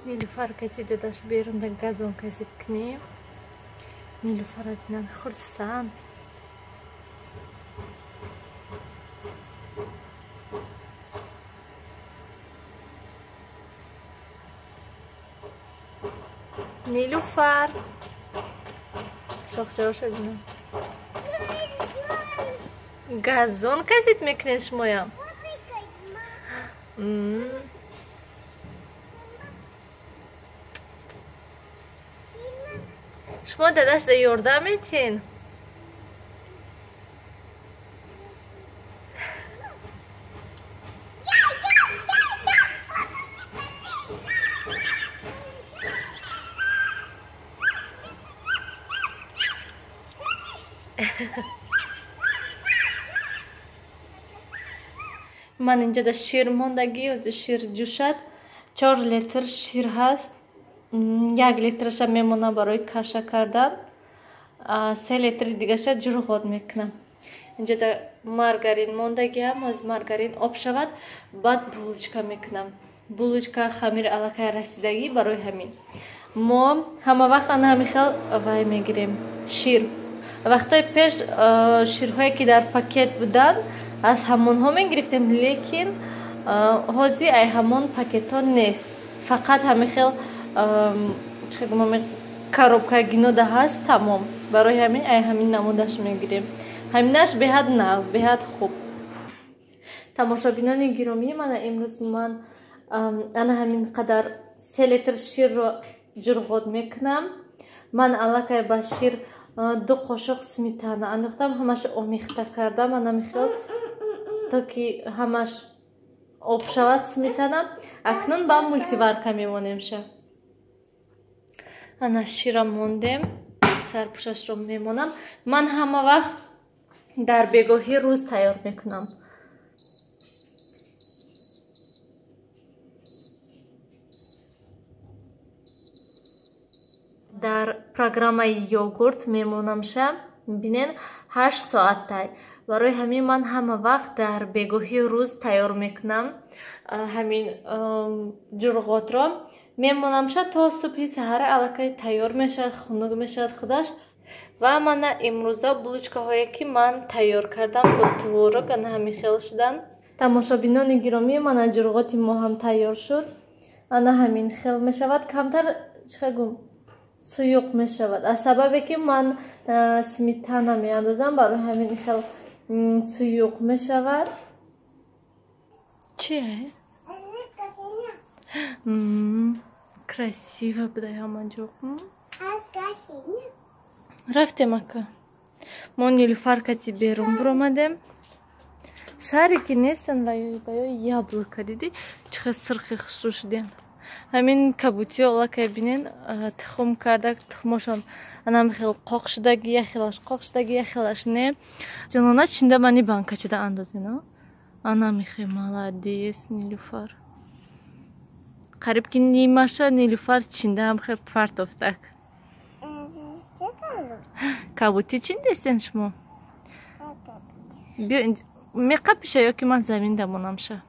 Нилуфар кати дадаш берунда газон кашид кунем. Нилуфара бинан хурсанд. Нилуфар шохчароша бинан. Газон кашид мекунед шумоям? Шумо дадашда ёрдам метиҳен? Ман инҷода шир мондагӣ, ҳозир шир ҷӯшад. 4 литр шир ҳаст. 1 литраша мемонам барои каша кардан, 3 литри дигаша ҷурғот мекунам. Инҷода маргарин мондагиам, ҳозир маргарин об шавад, баъд булочка мекунам. Булочка хамири аллакай расидагӣ, барои ҳамин мо ҳама вақт ана ҳамин хел вай мегирем шир. Вақтҳои пеш ширҳое ки дар пакет буданд, аз ҳамонҳо мегирифтем, лекин ҳозир ай ҳамон пакетҳо нест. Фақат ҳамин хел коробка гинода ҳаст, тамом. Барои ҳамин ай ҳамин намудаш мегирем. Ҳаминаш беҳад нағз, беҳад хуб. Тамошобинони гиромӣ, мана имрӯз ман ана ҳамин қадар 3 литр ширро ҷурғот мекунам. Ман аллакай ба шир 2 қошуқ сметана андохтам, ҳамаш омехта кардам, ана михел то ки ҳамаш об шавад сметана. Акнун ба мултиварка мемонемша. Ана шира мондем, сарпӯшашро мемонам. Ман ҳама вақт дар бегоҳӣ рӯз тайёр мекунам. Дар программаи йогурт мемонамша, бинен 8 соат тай. Барои ҳамин ман ҳама вақт дар бегоҳи рӯз тайёр мекунам ҳамин ҷурғотро. Мемонамша то субҳи саҳара аллакай тайёр мешавад, хунук мешавад худаш. Ва мана имрӯза булочкаҳое ки ман тайёр кардам бо творог ана ҳамин хел шуданд. Тамошобинони гиромӣ, мана ҷурғоти мо ҳам тайёр шуд. Ана ҳамин хел мешавад, камтар чӣ гум суюқ мешавад. Аз сабабе ки ман сметана меандозам, барои ҳамин хел суюқ мешавад. Чи? Красиво буда ҳамаҷо. Рафтем ака. Мо Нилуфар кати берун буромадем. Шаҳре ки нестанд, ва ё яблоко дидӣ чӣ хел сирхи хушрӯ шудем. Ҳамин кабутиҳо аллакай бинен тухм карда, тухмошон анам хел қоқ шудаги, як хелаш қоқ шудаги, як хелаш не. Ҷонона чинда мани банкачида андозена. Ана михе молодец Нилуфар. Қариб ки нимаша Нилуфар чинда ҳам хел партофтак. Кабутӣ чиндестен шумо? Биё меқапиша ё ки ман замин дамонамша?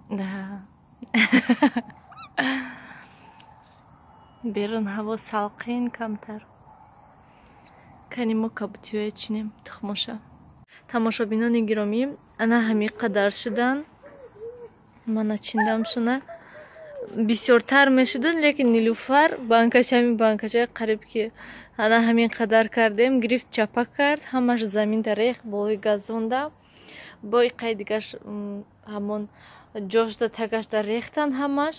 Да. Берун ҳаво салқин камтар. Кани мо кабутиҳое чинем тухмоша. Тамошобинони гиромӣ, ана ҳамин қадар шудан. Мана чиндам шуна. Бисёртар мешуданд, лекин Нилуфар банкача ҳамин банкача қариб ки ана ҳамин қадар кардем, гирифт чапа кард, ҳамаш заминда рех болои газонда. Бо иқай дигаш ҳамон ҷошда тагашда рехтан ҳамаш.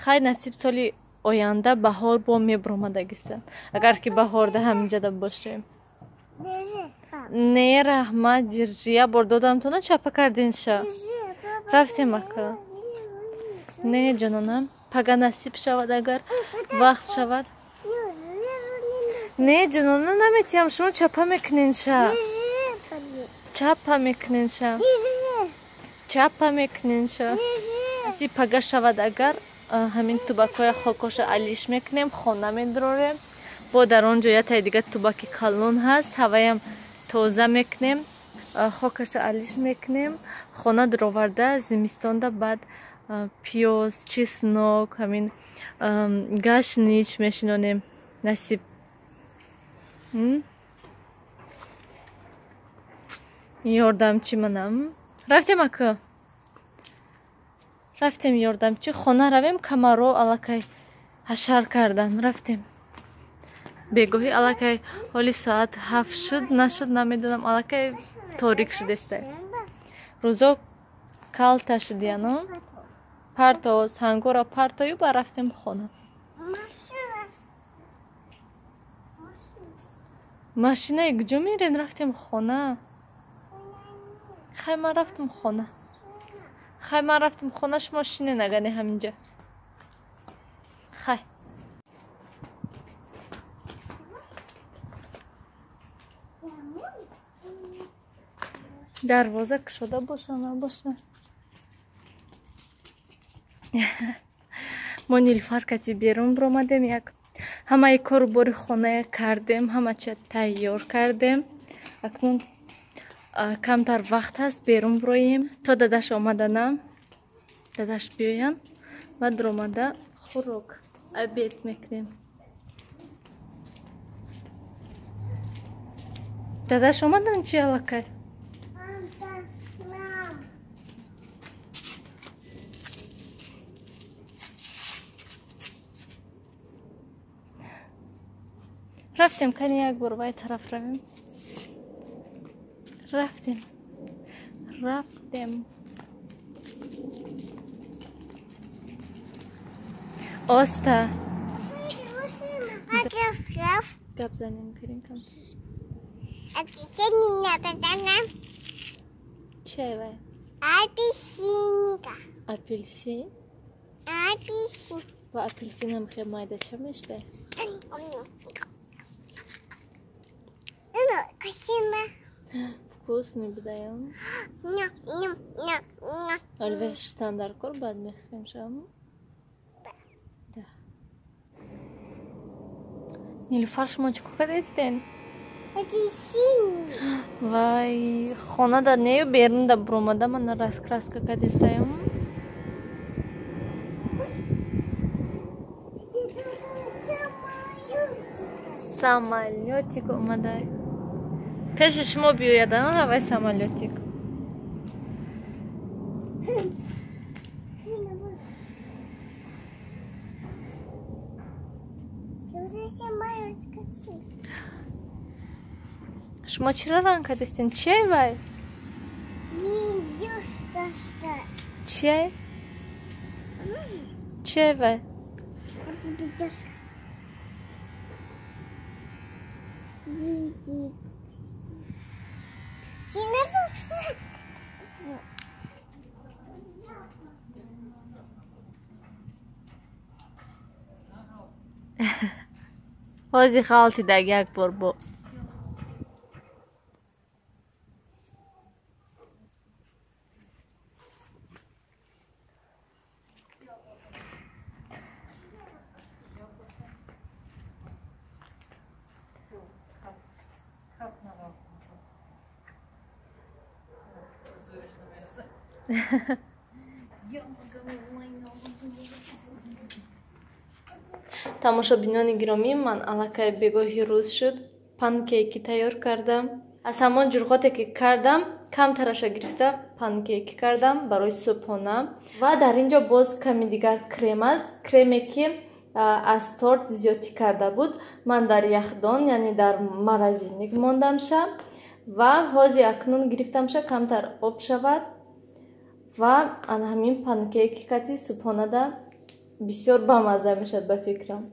Хай насиб соли оянда баҳор бо мебуромадагистанд, агар ки баҳорда ҳаминҷода бошем. Не, раҳмат, держи. Я бор додамтона чапа кардинша. Рафтем ака. Не, ҷонона, пага насиб шавад, агар вақт шавад. Не, ҷонона, наметиҳам, шумо чапа мекуненша. Чапа мекуненша. Чапа мекуненша. Насиб пага шавад, агар ҳамин тубакҳоя хокоша алиш мекунем, хона медурорем. Бо дар он ҷо ятаи дига тубаки калон ҳаст, ҳаваям тоза мекунем, хокаша алиш мекунем, хона дуроварда зимистонда баъд Пиёз, чеснок, ҳамин гашнич мешинонем. Насиб. Ёрдамчи манам. Рафтем ака. Рафтем ёрдамчи. Хона равем, камаро аллакай ҳашар кардан. Рафтем. Бегоҳӣ аллакай ҳоли соат 7 шуд, нашуд намедонам, аллакай торик шудеста. Рӯзо калта шудияну парто сангора партою ба рафтем хона. Машинаи куҷо мерен? Рафтем хона. Хай ман рафтам хона. Хай ман рафтам хона, шумо шинен агане ҳаминҷа. Хай. Дарвоза кушода боша набоша. Мо Нилуфар кати берун биромадем, як ҳамаи кору бори хонае кардем, ҳама чиз тайёр кардем. Акнун камтар вақт ҳаст, берун бироем то дадаш омаданам, дадаш биёянд ва дуромада хӯрок обед мекунем. Дадаш омадан чи аллакай? Рафтем, кани як бор вай тараф равем. Рафтем. Рафтем. Оста. Гап занем кардем кам. Чай вай? Апельсиника. Апельсин? Апельсин. Ва апельсинам хел майда ча мештай? Вкусный будаям. Ольве штандаркор бад мехрем шам. Да. Нилуфар, шумо чӣ кор кардастен? Вай, хона да нею берун да буромада мана раскраска кардастаям. Самолётик омадай. Пеши шумо биёяд, ҳавай самолётик. Шумо чиро ранг кардастен? Чиай вай? Чиай? Чиай вай? Ҳози халтидаг як бор бо. Тамошобинони гиромӣ, ман аллакай бегоҳи рӯз шуд, панкейки тайёр кардам. Аз ҳамон ҷурғоте ки кардам, камтараша гирифта панкейки кардам барои субҳона. Ва дар ин ҷо боз ками дигар крем аст, креме ки аз торт зиёдтӣ карда буд. Ман дар яхдон, яъне дар морозильник мондамша ва ҳози акнун гирифтамша камтар об шавад ва ана ҳамин панкейки кати субҳонада бисёр бамазза мешавад ба фикрам.